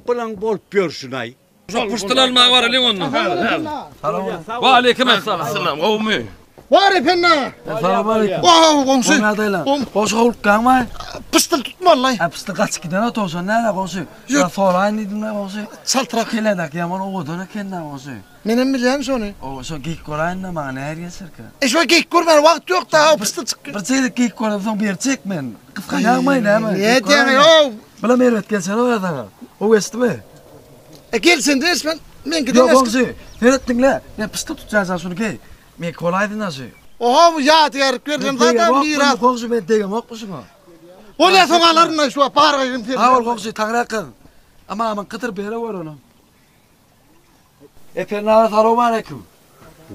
Bulaň bolup ýörşünaý. Şo pyşdyl almaga baralyň onda. Waleýkim essalam. Salam, gowumy? Bar ependi aga. Salam aleýkum. Wow, goňşy. Goňşy. Goňşy howlukýaňmy? Pyşdyl tutmaly. Ha, pyşdyl gaçyp giden-a towşan näle goňşy? Ýa soraýyn diýdim-le goňşy. Çaltrak. Keledak ýaman owadan eken-dä goňşy. Menem bilýän şony. Owa, şo geýip göräýin-dä maňa nähili geçerkä? E şo geýip görmäne wagt ýok-da, ha pyşdyl çykýar. Bir çeýrek geýip görem soň berjek men. Gysganýaňmaý näme? Näme diýýäň-ow? Bulam erbet gelşenok-a saňa. Gowy geçdimi? E gel sen de men meňkiden Ýok goňşy, seret diňle. Men pyşdyl tutýança şuny geý. Meňki bolaýsyn-da şu. Oha bu ýadygärlik berlen zat-a miras. Goňşy men degemokmy şuňa? Bolýa soň alaryn-da şu wagt bar gaýrym sen. Sag bol goňşy, taňryýalkasyn. A mamyňkydyr bere gör ony. Ependi aga salowmaleýkim.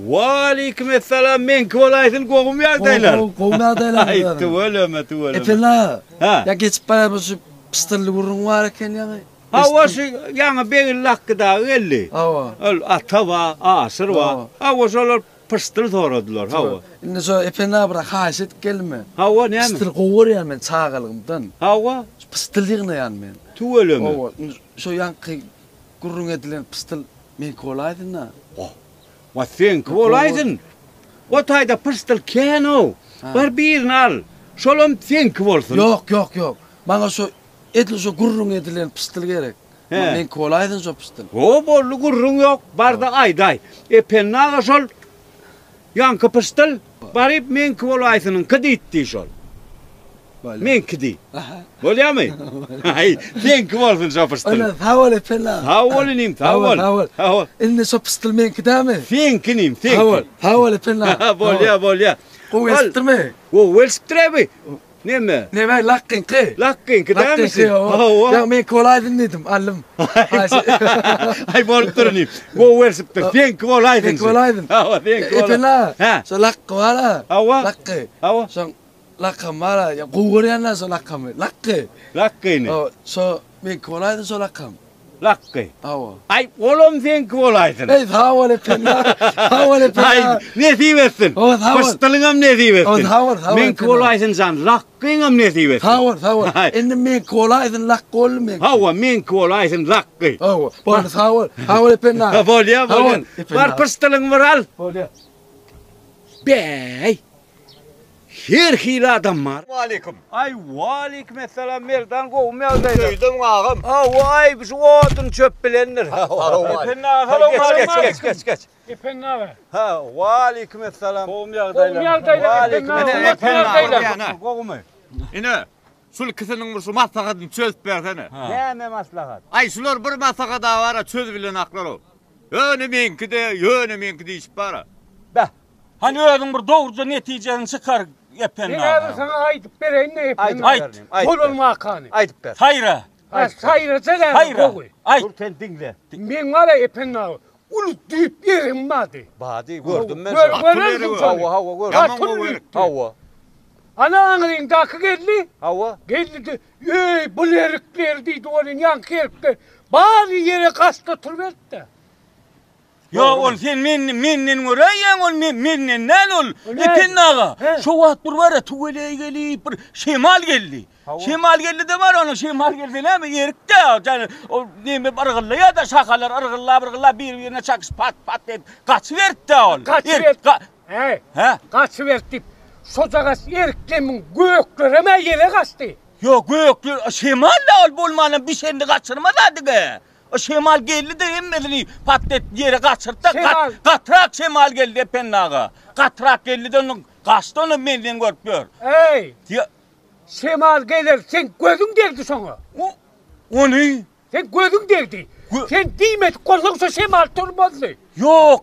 Waleýkim essalam meňki bolaýsyn gowumy ýagdaýlar. Gowy gowy ýagdaýlar. Aý tüweleme tüweleme. Ependi aga. Ha. Ýa geçip barýan şu pyşdylly gürrüň bar eken ýaňy. Hawa şu ýaňy Begil Lakgy dagy geldi. Hawa. Ol Ata bar, Aşyr bar. Hawa şolar pyşdyl soradylar hawa. Indi şo Ependi aga bir haýyş edip geldim men. Hawa näme? Pyşdyl gowy görýän men çagalygymdan. Hawa. Şu pyşdyl ýygnaýan men. Tüweleme. Hawa şo ýaňky Gürrüň edilen pyşdyl meňki bolaýsyn-da. Wah, seňki bolaýsyn. O taýda pyşdyl kän-ow. Bar birini al. Şolam seňki bolsun. Ýok, ýok, ýok. Maňa şo edil şo gürrüň edilen pyşdyl gerek. Meňki bolaýsyn şo pyşdyl. Ho, boldy, gürrüň ýok. Bar-da aýdaý. Ependi aga şol ýaňky pyşdyl baryp meňki bolaýsynyňky diýipdi şol. Meňki diý. Bolýamy? Aý, seňki bolsun şo pyşdyl. Ine, sag bol Ependi aga. Sag bol inim, sag bol. Sag bol, sag bol. Indi şo pyşdyl meňki dämi? Seňki inim, seňki. Sag bol, sag bol Ependi aga. Bolýa, bolýa. Gowy gelşipdirmi? Gowy gelşipdir abi. Neme? Neme, lakgyňky. Lakgyňky dämi? Lakgyňky, hawa. Ýa meňki bolaýsyn diýdim, aldym. Aý, bolupdyr inim. Gowy gelşipdir. Seňki bolaýsyn. Seňki bolaýsyn. Hawa, seňki bolaýsyn. Ependi aga, şo lakgy bar-a. Hawa. Lakgy. Hawa. Şoň Lakam bar-a, ýa gowy görýän-dä şo lakamy. Lakgy. Lakgyny. Hawa, şo meňki bolaýsyn şo lakam. Lakgy. Hawa. Aý, olam seňki bolaýsyn. Eý, sag bol Ependi aga. Sag bol Ependi aga. Aý, nesip etsin. Hawa, sag bol. Pyşdylyňam nesip etsin. Hawa, sag bol, sag bol. Meňki bolaýsyn jan, lakgyňam nesip etsin. Sag bol, sag bol. Indi meňki bolaýsyn, lakgy boldy meňki. Hawa, meňki bolaýsyn, lakgy. Hawa, boldy, sag bol. Sag bol Ependi aga. Bolýa, bolýa. Bar pyşdylyňy bir al. Bolýa. Bäý. Her hili adam bar. Waleýkim. Aý waleýkim essalam Merdan gowumy ýagdaýlar. Öýdem agam. Hawa aý şu odun çöp bilendir. Ependi aga salowmaleýkim. Geç geç geç geç. Ependi aga. Ha waleýkim essalam. Gowumy ýagdaýlar. Gowumy ýagdaýlar Ependi aga. Gowumy. Ine şul ikisiniň bir şu maslahatyny çözüp bersene. Näme maslahat? Aý şular bir maslahat bara çözübilenaklar-ow. Ýöne meňki-de, ýöne meňki diýşip bara. Beh, Hany özüň bir dogruja netijesini çykar Ependi Men aga. häzir saňa aýdyp bereýin-de Ependi Aýt. aga. Bolan wakany. Aýdyp ber. Saýra. Ha, saýraja gäli Saýra. gowy. Aýt. Dur sen diňle. Meň bar-a Ependi aga, uly düýp ýerim bardy. Bady, gördüm men Gör, şony. görersiň şony. Hawa, hawa, gördüm. Ýaman Gaty gowy uly erik. düýpdi. Hawa. Ana aňryňdaky geldi. Hawa. Geldi-de, Eý, bul erikler diýdi, welin ýaňky erikler bary ýere gaçdy oturyberdi-de. Ýok, ol sen men menden göräýýäň ol men menden däl ol. Ependi aga, şo wagt bir bar-a tüweleý gelip bir şemal geldi. Şemal geldi-de bar ony şemal gelse näme erik-dä jan ol neme yrgyllaýar-da şahalar yrgyllap yrgyllap bir-birine çakyşyp pat pat edip gaçyberdi-dä ol. Gaçyberdi. Äý, gaçyberdi diýip, şojagaz eriklemiň göklerem-ä ýere gaçdy. Ýok, gökler şemal-da ol bolmanam bişenini gaçyrmaz-a dige. O şemal geldi-de hemmesini pat et ýere gaçyrtdy. Şemal. Gatrak şemal geldi Ependi aga. Gatrak geldi-de onu gaçdy ony menden görüp ýör. Eý! Ýa. Şemal geler, seň gözüň degdi şoňa. O, ony. Seň gözüň degdi. Sen diýmedik bolsaň şo şemal turmazdy. Ýok,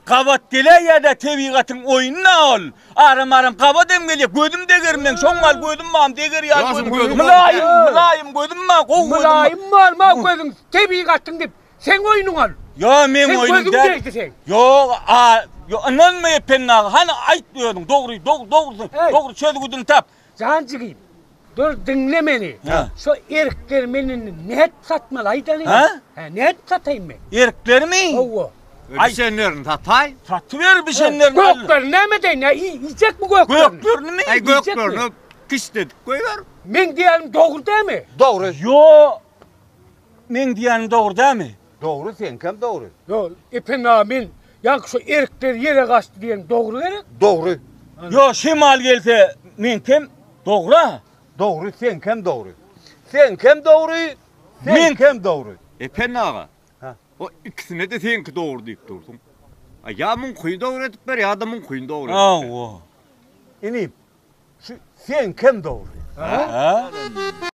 gabat geläýýä-dä tebigatyň oýny-da ol. Aram-aram gabat hem gelýär. Gözüm deger meň, şoň ýaly gözüm bam, deger ýaly gözüm. Mylaýym, mylaýym gözüm bar, gowy gözüm bar. Mylaýym bolma gözüň, tebigatyň diýip, seň oýnuň ol. Ýok, meň oýnum däl. Seň gözüň degdi seň. Ýok, a, ýok, ynanma Ependi aga, hany aýt özüň, dogry, dogry, dogry çözgüdini tap. Jan jigim, dur diňle meni. Şo erikleri men indi nädip satmaly aýdaly? Hä? Hä, nädip sataýyn men? Eriklerimi? Hawa. Bişenlerini sataý. Satyber bişenlerini. Göklerini näme edeýin? Nä iýjekmi göklerini? Göklerinimi? Aý göklerini kişdedip goýber. Meň diýenim dogry dälmi? Dogry. Ýo. Meň diýýänim dogry dälmi? Dogry, seňkem dogry. Ýok, Ependi aga men ýaňky şu erikler ýere gaçdy diýenim dogry gerek? Dogry. Ýok, şemal gelse meňkem dogry-a. Dogry, seňkem dogry. Seňkem dogry, seňkem dogry. Ependi aga, o ikisine-de seňki dogry diýip dursuň. A ýa muňkyny dogry edip ber, ýa-da muňkyny dogry edip ber. Hawa. Inim, şu seňkem dogry. Hä?